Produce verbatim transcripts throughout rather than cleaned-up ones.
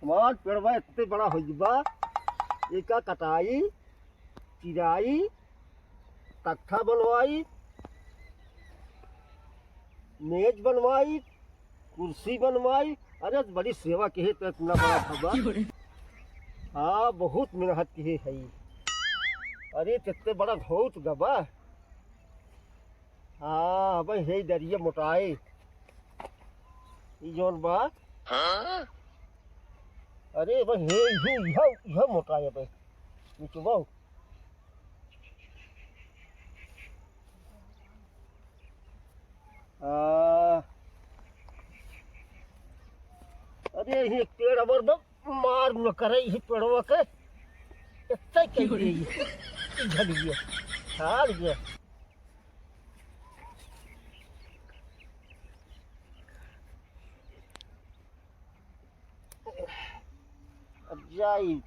हमार पेड़वा इतने बड़ा हो गया, एका कटाई, चिराई, तख्ता बनवाई, मेज बनवाई, कुर्सी बनवाई। अरे, बड़ी सेवा किहे तो इतना बड़ा भवा। हाँ, बहुत मेहनत किहे है। अरे, इतने बड़ा धोत गबा। हाँ, अबे हे दरिया मोटाए। ई जौन बा। अरे, अबे हे, इहो, इहो, इहो मोटाए अबे। निचवा। आ, अरे, ये पेड़ अबर बा, मार न करे, ये पेड़वा के। इतना कह दे ये। ई झड़ गया। झाड़ गया। अब जाई,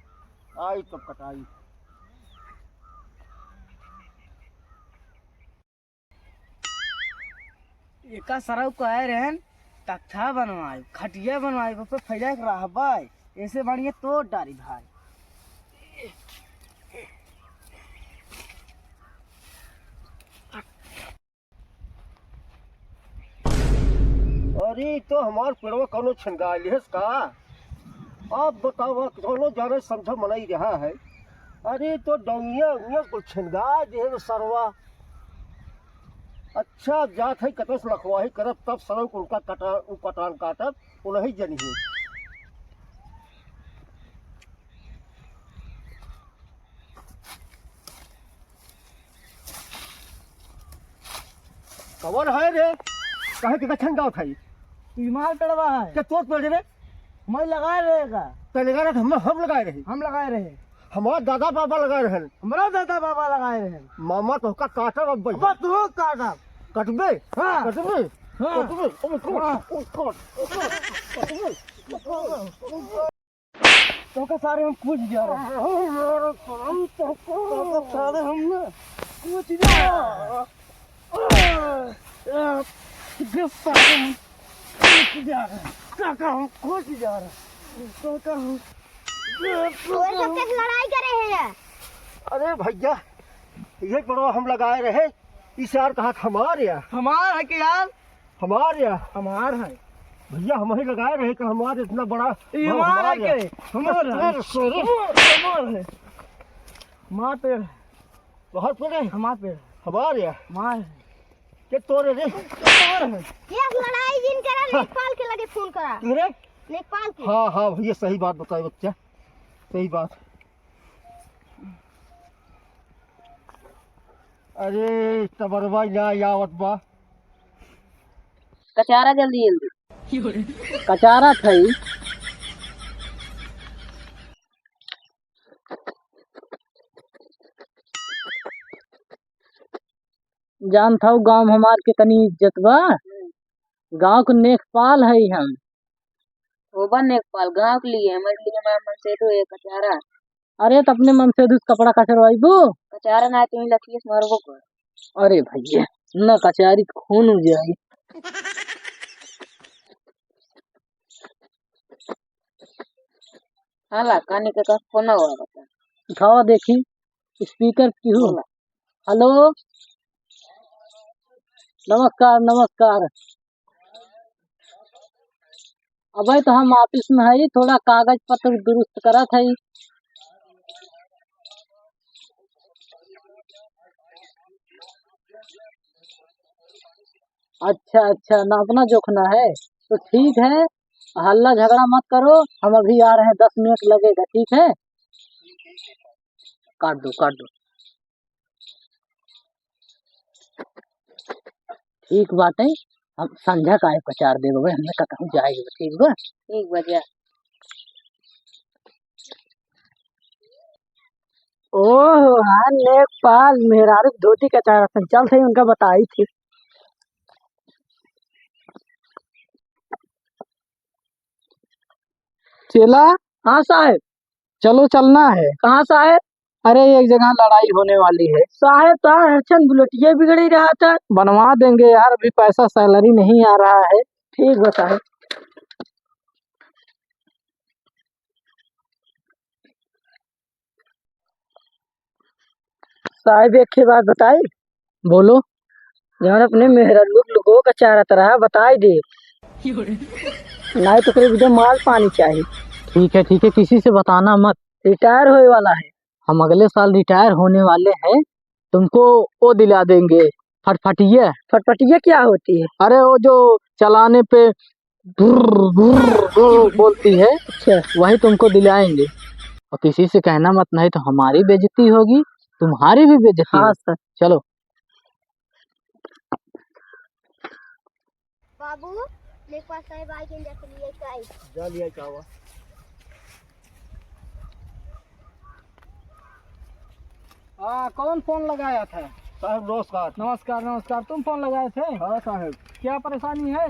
आई तब कटाई। एका सरऊ कहे रहन, तख्ता बनवाई, खटिया बनवाई, ओपे फैला के रहबाई, ऐसे बढ़िया तोड़ डारी भाई। अरे, तो हमार पेड़वा कौनो छिनगा लिहस का? आप बतावा, कौनो जाने समझा मनई रहा है। अरे, तो डौनिया उनिया कुल छिनगा दिहे तो सरवा। अच्छा, जात है कतस लखवाही करब, तब सरऊ कुल का कटा-, उ कटान काटब, उन्हीं जनिए। कवन है रे? काहे के गछन गावत है? ई माल पेड़वा है। के तोर पेड़ रे? मैं लगाए रहेगा। ते लगा रहे, हम, हम लगाए रहे। हम लगाए रहे। हमार दादा बाबा लगाए रहे। हमरा दादा बाबा लगाए रहे। मामा तोहका काटब अब भैया। अब तू काटब। कटबे? हाँ। कटबे? हाँ। कटबे? ओ, काट, हाँ। ओ, काट, ओ, काट, कटबे? तोहका सारे हम कुछ जा रहे हैं। तोहका सारे हम ना कुछ जा रहे हैं। तोहका सारे हम कुछ जा रहे हैं। काका, हम कुछ जा रहे हैं। काका, हम तोरे सबसे लड़ाई करे हैं। अरे भैया, ये पेड़वा हम लगाए रहे, ई सार कहा हमार या। हमार है कि यार? हमार या? हमार है। भैया, हम ही लगाए रहे कि हमार इतना बड़ा ये भाव हमार है हमार या। के? हमार है। अरे, sorry। हमार, हमार है। हमार पेड़ है। बहुत पेड़ है? हमार पेड़ है। हमार या? हमार है। के तोरे रे? तोर है। ये लड़ाई जिन करा, हाँ। लेखपाल के लगे फोन करा। क्यों रे? लेखपाल के। हाँ, हाँ, भैया, सही बात बताए बच्चा, सही बात। अरे, तबरवा ना आवत बा। कचारा जल्दी जल्दी। कचारा खाई। जानत हऊ गाँव में हमार कितनी इज्जत बा। गाँव के नेकपाल हई हम। होबा नेकपाल, गाँव के लिए, हमारे लिए हमारा मनसेधु है कचारा। अरे, त अपने मनसेधु से कपड़ा कचरवाइबू? कचारा ना, तुम लठिए से मारबो कर। अरे भैया, ना कचारी त खून हो जाई। हाला, कानी के का फोन हुआ बता। उठावा देखी, speaker केहू। बोला। हेलो, नमस्कार, नमस्कार। अबे तो हम office में हई, थोड़ा कागज पत्र दुरुस्त करत हई। अच्छा, अच्छा, नापना जोखना है, तो ठीक है, हल्ला झगड़ा मत करो, हम अभी आ रहे हैं, दस मिनट लगेगा, ठीक है? काट दो, काट दो। ठीक बाटे, हम संझा का आइब कचार देबे, हमने का कहूँ जाए के बा, ठीक बा? ठीक बा, जा। ओहो, हाँ, नेकपाल, मेहरारू के धोती कचार सन, चल थे उनका बताई थी। चेला। हाँ साहेब। चलो, चलना है। कहाँ साहेब? अरे, एक जगह लड़ाई होने वाली है। साहेब, तो हर क्षण बुलेटिया बिगड़ी रहा था। बनवा देंगे यार, अभी पैसा, salary नहीं आ रहा है। ठीक बा साहेब। साहब, एक ठे बात बताई। बोलो। जौन अपने मेहरारू के लुगो का चारा तरह बताई दे। नाहीं तो ओकरे बिना माल पानी चाही। ठीक है, ठीक है, किसी से बताना मत। रिटायर होए वाला है। हम अगले साल रिटायर होने वाले हैं, तुमको वो दिला देंगे, फटफटिया। फटफटिया क्या होती है? अरे, वो जो चलाने पे भुर्र, भुर्र, भुर्र बोलती है, अच्छा। वही तुमको दिलाएंगे। और किसी से कहना मत, नहीं तो हमारी बेइज्जती होगी, तुम्हारी भी बेइज्जती हाँ, होगी। सर। चलो। बाबू, मेरे पास है भाई के जैसे लिए का है। जा लिया क्या हुआ? हाँ, कौन फोन लगाया था? साहब, नमस्कार। नमस्कार, नमस्कार। तुम फोन लगाए थे? हाँ, साहब। क्या परेशानी है?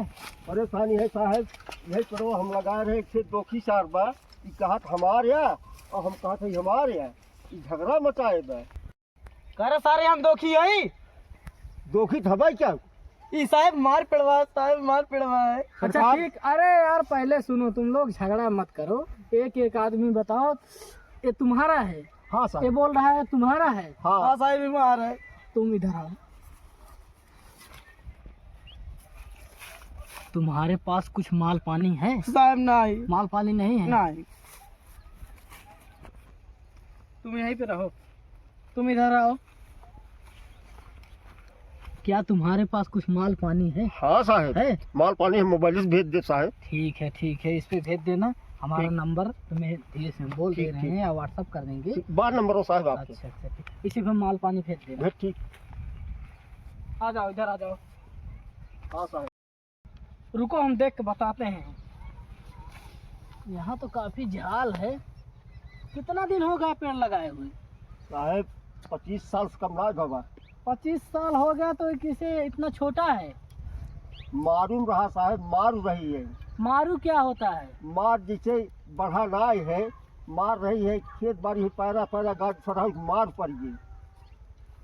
परेशानी है, साहब, यही करो, हम लगाए रहे, एक ठे दोखी सार बा, ई कहत हमार या, और हम कहत है हमार या, ई झगड़ा मचाए बा। करे सारे, हम दोखी हई? दोखी त हबै क्या? ई साहब मार पेड़वा, साहब मार पेड़वा है। अच्छा, सरकार। ठीक, अरे यार, पहले सुनो, तुम लोग झगड़ा मत करो, एक एक आदमी बताओ, ये तुम्हारा है? हाँ, साहब। ये बोल रहा है तुम्हारा है? हाँ। हाँ, साहब, ये हमारा है। तुम इधर आओ। तुम्हारे पास कुछ माल पानी है? साहब, नहीं। माल पानी नहीं है? नहीं। तुम यहीं पे रहो, तुम इधर आओ। क्या तुम्हारे पास कुछ माल पानी है? हाँ, साहब। है? माल पानी हम मोबाइल से भेज दे, साहब। ठीक है, ठीक है, इस पे भेज देना। हमारा ठीक। नंबर तुम्हें धीरे से हम बोल ठीक, दे रहे ठीक। हैं या WhatsApp कर देंगे। ठीक, बा नंबर हो, साहब, आपके। अच्छा, अच्छा, ठीक। इसी पे माल पानी भेज देना। भेज, ठीक। आ जाओ, इधर आ जाओ। हाँ, साहब। रुको, हम देख के बताते हैं। यहाँ तो काफी झाल है। कितना दिन हो गया पेड़ लगाए हुए? साहब, पच्चीस साल से कम ना होगा। पच्चीस साल हो गया तो ये किसे इतना छोटा है? मारू में रहा साहब, मारू रही है। मारू क्या होता है? मार जैसे बढ़ा ना है, मार रही है, खेत बाड़ी है, पैरा पैरा गाड़ छोड़ा है, मार पड़ गई।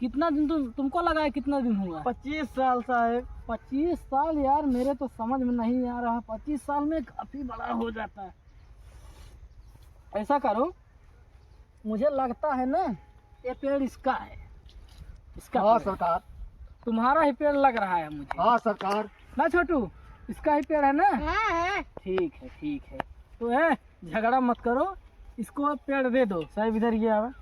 कितना दिन तुम, तुमको लगाए कितना दिन हुआ? पच्चीस साल साहब। पच्चीस साल यार, मेरे तो समझ में नहीं आ रहा, पच्चीस साल में काफी बड़ा हो जाता है। ऐसा करो, मुझे लगता है ना, ये पेड़ इसका है, इसका हाँ, पेड़ है। सरकार। तुम्हारा ही पेड़ लग रहा है मुझे। हाँ, सरकार। ना छोटू, इसका ही पेड़ है ना? हाँ, हाँ। ठीक है, ठीक है। तो है, झगड़ा मत करो, इसको पेड़ दे दो। साहब, इधर ये आवा।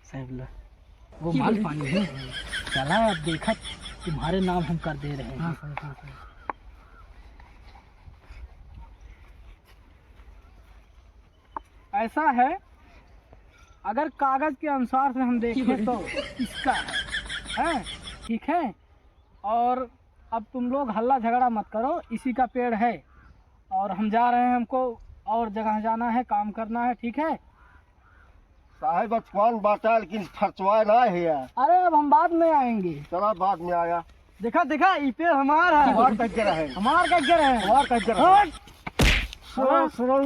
साहब ला, वो माल पानी है, चला अब देखा, तुम्हारे नाम हम कर दे रहे हैं। हाँ, सर, हाँ, सर। ऐसा है, अगर कागज के अनुसार से हम देखें तो इसका है, हैं? ठीक है? और अब तुम लोग हल्ला झगड़ा मत करो, इसी का पेड़ है और हम जा रहे हैं, हमको और जगह जाना है, काम करना है, ठीक है? साहब, आज कौन बाटा, लेकिन फरचवा ना है यार। अरे, अब हम बाद में आएंगे। चला, बाद में आया। देखा, देखा, ई पेड़ हमार है। हमार कज्जर है। हमार कज्जर है। हमार कज्जर है। हट। सुनो, हाँ। सुनो।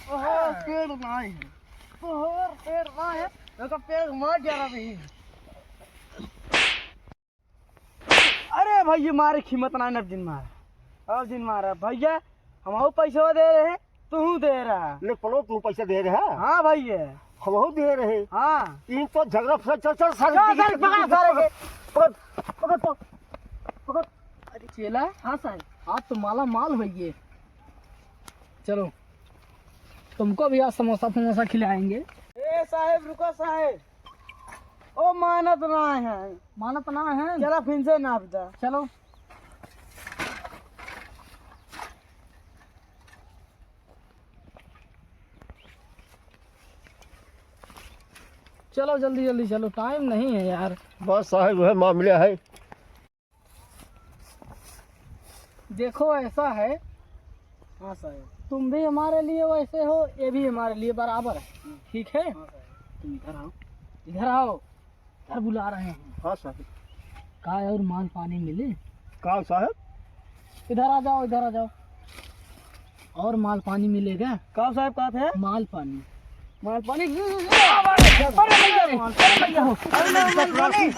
ओहो, पेड़ ना है। ओहो, पेड़ ना है। देखो, पेड़ मार जा रहा है। अरे भैया, मारे कीमत ना, अब जिन मारा, अब जिन मारा भैया, हमहू पैसा दे रहे, तू दे रहा। ले पलो, तू पैसा दे रहा? हाँ भैया। हमहू दे रहे। हाँ। तीन तो झगड़ा फसाद, चल, चल, सारे चल, पीछे सारे, पकड़, सारे के। पकड़, पकड़ तो, पकड़। अरे चेला। हाँ साहब। आज तो माला माल होइए। चलो, तुमको भी आज समोसा फमोसा खिलाएंगे। ए साहेब, रुको साहेब, ओ मानत ना है। मानत ना है? चला फिर से नाप दा। चलो। चलो जल्दी जल्दी चलो, टाइम नहीं है यार। बस साहेब, वह मामला है। देखो, ऐसा है, हाँ साहब। तुम भी हमारे लिए वैसे हो, ये भी हमारे लिए बराबर है, ठीक है? हाँ साहब। तुम इधर आओ, इधर आओ, इधर बुला रहे हैं। हाँ साहब। का और माल पानी मिले? का साहब? इधर आ जाओ, इधर आ जाओ। और माल पानी मिलेगा? का साहब, का थे? माल पानी। माल पानी। अरे भैया रे, अरे भैया हो। अरे माल पानी।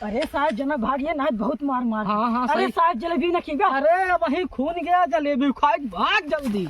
अरे साहेब, जनक भाग ये नाय, बहुत मार मार। हाँ, हाँ, अरे सही। साहेब, जलेबी न खीबा। अरे, अबहीं खून गया, जलेबी खाए, भाग जल्दी।